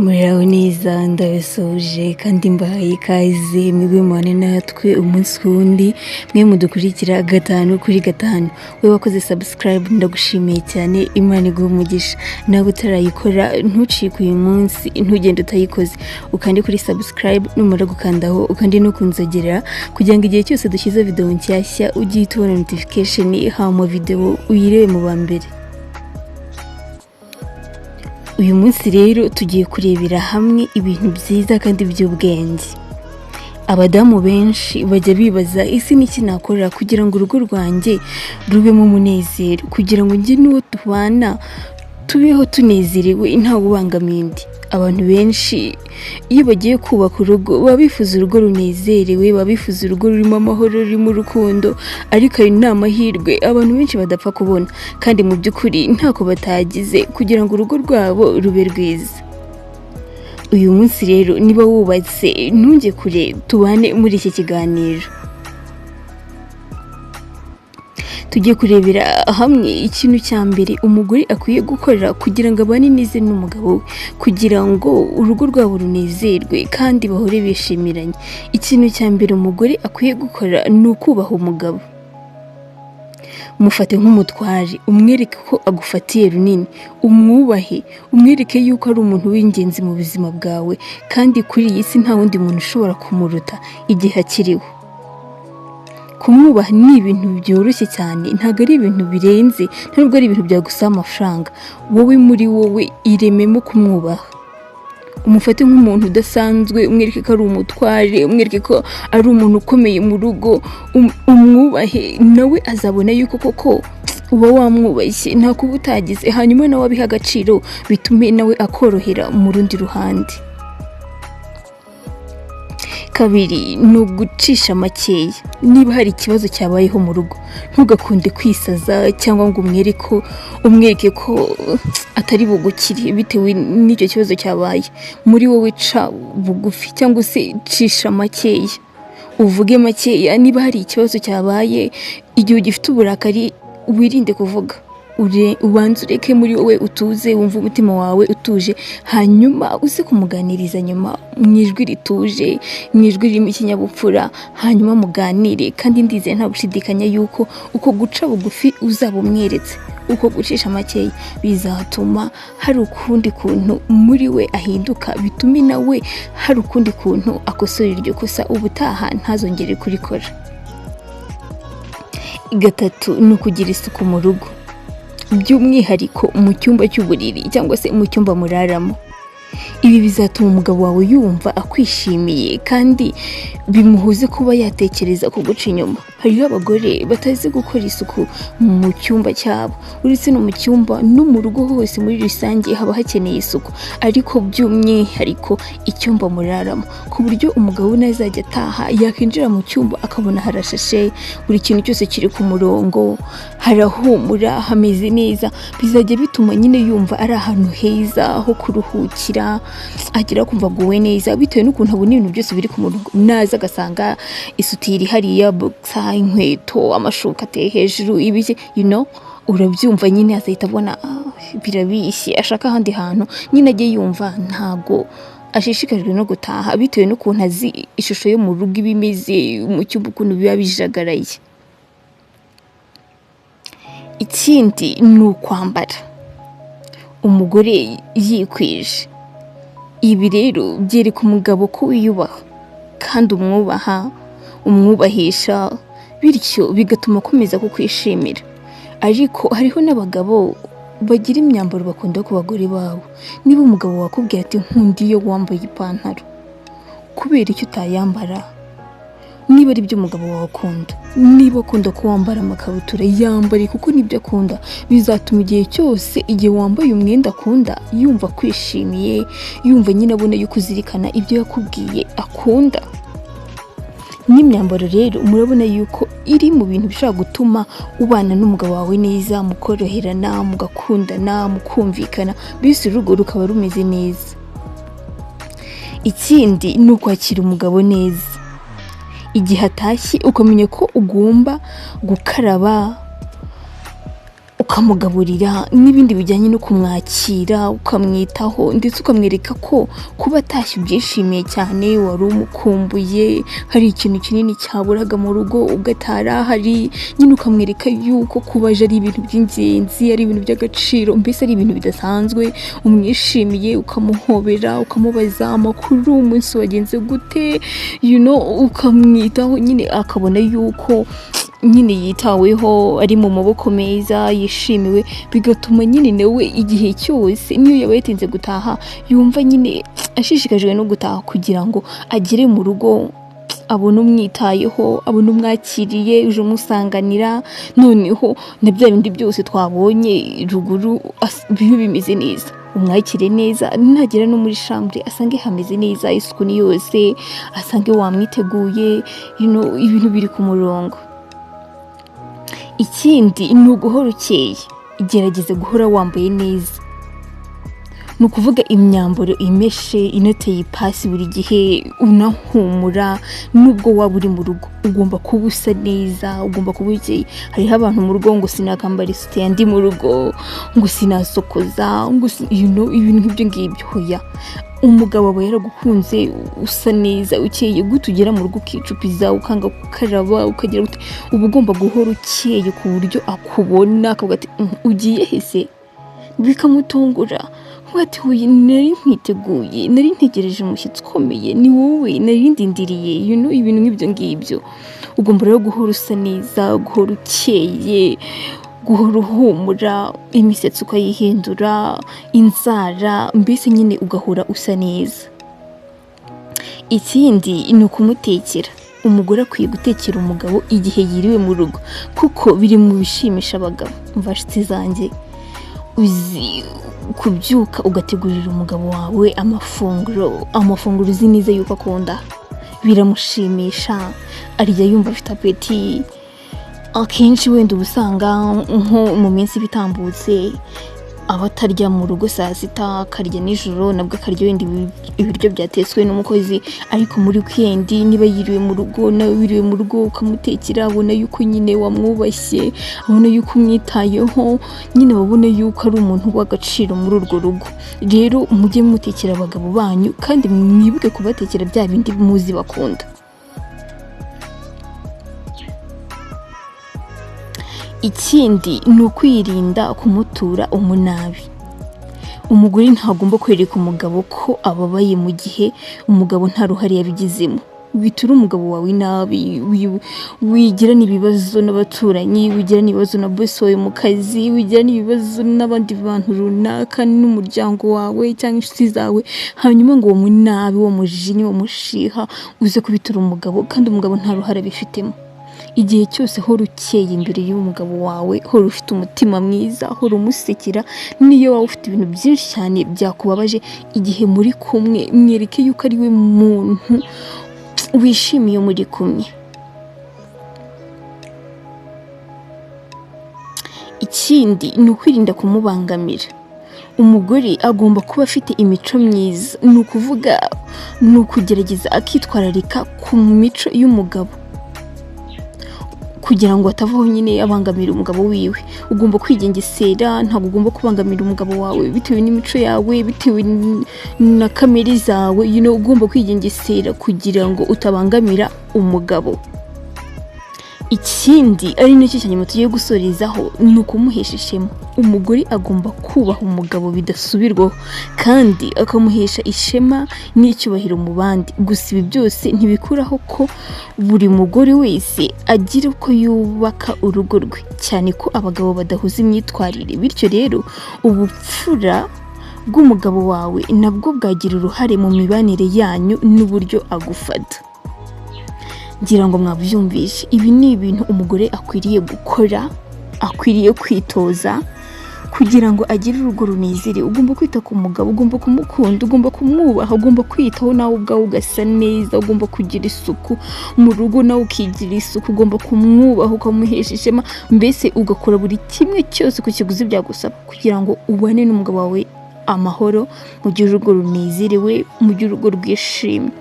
Muraho neza, ndabasuhuje kandi mbahaye ikaze mwebwe mubane natwe umunsi ku wundi, mwe mudukurikira gatanu kuri gatanu. Wowe wakoze subscribe, ndagushimiye cyane, Imana iguhe umugisha. Nawe utarayikora, ntucike uyu munsi, ntugende utayikoze. Ukande kuri subscribe, numara gukandaho ukande no kunzogera kugira ngo igihe cyose dushyize video nshyashya ujye uhita ubona notification, hama video uyirebe mu ba mbere. Uyu munsi rero tugiye kurebera hamwe ibintu byiza kandi by'ubwenge. Abadamu benshi bajya bibaza: ese n'iki nakora kugira ngo urugo rwanjye rubemo umunezero, kugira ngo njye n'uwo tubana tubeho tunezerewe, ntawe ubangamiye undi? Abantu benshi iyo bagiye kubaka urugo baba bifuza urugo runezerewe, baba bifuza urugo rurimo amahoro, rurimo urukundo, ariko ayo ni amahirwe abantu benshi badapfa kubona, kandi mu by'ukuri ntako batagize kugira ngo urugo rwabo rube rwiza. Uyu munsi rero, niba wubatse, ntujye kure, tubane muri iki kiganiro. Tugiye kurebera hamwe ikintu cya mbere umugore akwiye gukora kugira ngo abane neza n'umugabo we, kugira ngo urugo rwabo runezerwe kandi bahore bishimiranye. Ikintu cya mbere umugore akwiye gukora ni ukubaha umugabo. Mufate nk'umutware, umwereke ko agufatiye runini, umwubahe, umwereke yuko ari umuntu w'ingenzi mu buzima bwawe, kandi kuri iyi si nta wundi muntu ushobora kumuruta igihe akiriho. Kumwubaha ni ibintu byoroshye cyane, ntabwo ari ibintu birenze, ntabwo ari ibintu byagusaba amafaranga. Wowe muri wowe irememo kumwubaha, umufate nk'umuntu udasanzwe, umwereke ko ari umutware, umwereke ko ari umuntu ukomeye mu rugo, umwubahe, nawe azabona yuko koko uba wamwubashye, nta kuba utagize, hanyuma nawe abihe agaciro, bitume nawe akorohera mu rundi ruhande. Kabiri ni ugucisha makeya. Niba hari ikibazo cyabayeho mu rugo, ntugakunde kwisaza cyangwa ngo umwereke ko atari bugukire bitewe n'icyo kibazo cyabaye. Muri wowe ca bugufi cyangwa se cisha makeya, uvuge makeya. Niba hari ikibazo cyabaye, igihe ugifite uburakari, wirinde kuvuga, ubanze ureke muri wowe utuze, wumve umutima wawe utuje, hanyuma uze kumuganiriza nyuma mu ijwi rituje, mu ijwi ririmo ikinyabupfura, hanyuma muganire. Kandi ndizeye nta gushidikanya yuko uko guca bugufi uzaba umweretse, uko gucisha makeya, bizatuma hari ukundi kuntu muri we ahinduka, bitume nawe hari ukundi kuntu akosora iryo kosa, ubutaha ntazongere kurikora. Gatatu ni ukugira isuku mu rugo, by'umwihariko mu cyumba cy'uburiri cyangwa se mu cyumba muraramo. Ibi bizatuma umugabo wawe yumva akwishimiye kandi bimuhuze kuba yatekereza kuguca inyuma. Hariho abagore batazi gukora isuku mu cyumba cyabo. Uretse no mu cyumba, no mu rugo hose muri rusange haba hakeneye isuku, ariko by'umwihariko icyumba muraramo, ku buryo umugabo nazajya ataha yakinjira mu cyumba akabona harashashe, buri kintu cyose kiri ku murongo, harahumura, hameze neza. Bizajya bituma nyine yumva ari ahantu heza ho kuruhukira, agira kumva aguwe neza bitewe n'ukuntu abona ibintu byose biri ku murongo. Naza agasanga isutiye iri hariya, boxer, inkweto, amashuka ateye hejuru, ibiki, urabyumva nyine, azahita abona birabishye, ashaka ahandi hantu nyine ajye yumva ntago ashishikajwe no gutaha, bitewe n'ukuntu azi ishusho yo mu rugo iba imeze, mu cyumba ukuntu biba bijagaraye. Ikindi ni ukwambara umugore yikwije. Ibi rero byereka umugabo ko wiyubaha kandi umwubaha, umwubahisha, bityo bigatuma akomeza kukwishimira. Ariko hariho n'abagabo bagira imyambaro bakunda ku bagore babo. Niba umugabo wakubwira ati: "Nkunda iyo wambaye ipantaro," kubera icyo utayambara? Niba ari byo umugabo wawe akunda, niba akunda ko wambara amakabutura, yambare, kuko nibyo akunda. Bizatuma igihe cyose, igihe wambaye umwenda akunda, yumva akwishimiye, yumva nyine abona yuko uzirikana ibyo yakubwiye akunda. N'imyambaro rero murabona yuko iri mu bintu bishobora gutuma ubana n'umugabo wawe neza, mukoroherana, mugakundana, mukumvikana, mbese urugo rukaba rumeze neza. Ikindi ni ukwakira umugabo neza. Igihe atashye, ukamenya ko ugomba gukaraba, Ukamugaburira n'ibindi bijyanye no kumwakira, ukamwitaho, ndetse ukamwereka ko kuba atashye ubyishimiye cyane, wari umukumbuye, hari ikintu kinini cyaburaga mu rugo ugatara hari nyine, ukamwereka yuko kuba aje ari ibintu by'ingenzi, ari ibintu by'agaciro, mbese ari ibintu bidasanzwe, umwishimiye, ukamuhobera, ukamubaza amakuru, umunsi wagenze gute, ukamwitaho nyine, akabona yuko nyine yitaweho, ari mu maboko meza, yishimiwe, bigatuma nyine nawe igihe cyose niyo yaba yatinze gutaha yumva nyine ashishikajwe no gutaha kugira ngo agere mu rugo abone umwitayeho, abone umwakiriye, uje umusanganira, noneho na bya bindi byose twabonye ruguru bibe bimeze neza, umwakire neza, nagera no muri chambre asange hameze neza, isuku ni yose, asange wamwiteguye, ibintu biri ku murongo. Ikindi ni uguhora ukeye, gerageza guhora wambaye neza, ni ukuvuga imyambaro imeshe, inoteye ipasi buri gihe, unahumura, nubwo waba uri mu rugo ugomba kuba usa neza, ugomba kuba ukeye. Hariho abantu mu rugo ngo sinakambara isutiya ndi mu rugo, ngo sinasokoza, ngo ibintu nk'ibyo ngibyo. Hoya, umugabo aba yaragukunze usa neza, ukeye, gute ugera mu rugo ukicupiza, ukanga gukaraba, ukagira gute? Uba ugomba guhora ukeye ku buryo akubona akavuga ati ugiye hese, bikamutungura, ati huye nari nkwiteguye, nari ntegereje umushyitsi ukomeye, ni wowe nari ndindiriye, ibintu nk'ibyo ngibyo. Ugomba rero guhora usa neza, guhora ukeye, guhora uhumura, imisatsi ukayihindura, inzara, mbese nyine ugahora usa neza. Ikindi ni ukumutekera. Umugore akwiye gutekera umugabo igihe yiriwe mu rugo, kuko biri mu bishimisha abagabo. Umva nshuti zanjye, uzi kubyuka ugategurira umugabo wawe amafunguro uzi neza yuko akunda, biramushimisha, arya yumva afite apeti. Akenshi wenda uba usanga nko mu minsi bitambutse aba atarya mu rugo saa sita, akarya nijoro, nabwo akarya wenda ibiryo byatetswe n'umukozi, ariko muri wikendi niba yiriwe mu rugo, nawe wiriwe mu rugo ukamutekera, abona yuko nyine wamwubashye, abona yuko umwitayeho, nyine abona yuko ari umuntu w'agaciro muri urwo rugo. Rero mujye mutekera abagabo banyu, kandi mwibuke kubatekera bya bindi muzi bakunda. Ikindi ni ukwirinda kumutura umunabi. Umugore ntagomba kwereka umugabo ko ababaye mu gihe umugabo nta ruhare yabigizemo. Witura umugabo wawe nabi, wigirana ibibazo n'abaturanyi, wigirana ibibazo na boss wawe mu kazi, wigirana ibibazo n'abandi bantu runaka n'umuryango wawe cyangwa inshuti zawe, hanyuma ngo uwo munabi, uwo mujinya, uwo mushiha uze kubitura umugabo, kandi umugabo nta ruhare abifitemo. Igihe cyose hora ukeye imbere y'umugabo wawe, hora ufite umutima mwiza, hora umusekera, niyo waba ufite ibintu byinshi cyane byakubabaje, igihe muri kumwe mwereke yuko ari we muntu wishimiye muri kumwe. Ikindi ni ukwirinda kumubangamira. Umugore agomba kuba afite imico myiza, ni ukuvuga ni ukugerageza akitwararika ku mico y'umugabo kugira ngo atavaho nyine abangamira umugabo wiwe. Ugomba kwigengesera, ntabwo ugomba kubangamira umugabo wawe bitewe n'imico yawe, bitewe na kamere zawe, ugomba kwigengesera kugira ngo utabangamira umugabo. Ikindi ari nacyo cya nyuma tugiye gusorezaho ni ukumuhesha ishema. Umugore agomba kubaha umugabo bidasubirwaho kandi akamuhesha ishema n'icyubahiro mu bandi. Gusa ibi byose ntibikuraho ko buri mugore wese agira uko yubaka urugo rwe, cyane ko abagabo badahuza imyitwarire. Bityo rero ubupfura bw'umugabo wawe nabwo bwagira uruhare mu mibanire yanyu n'uburyo agufata. Ngira ngo mwabyumvishe, ibi ni ibintu umugore akwiriye gukora, akwiriye kwitoza kugira ngo agire urugo runezerewe. Ugomba kwita ku mugabo, ugomba kumukunda, ugomba kumwubaha, ugomba kwitaho nawe ubwawe ugasa neza, ugomba kugira isuku mu rugo nawe ukigira isuku, ugomba kumwubaha ukamuhesha ishema, mbese ugakora buri kimwe cyose ku kiguzi byagusaba kugira ngo ubane n'umugabo wawe amahoro, mugire urugo runezerewe, mugire urugo rwishimye.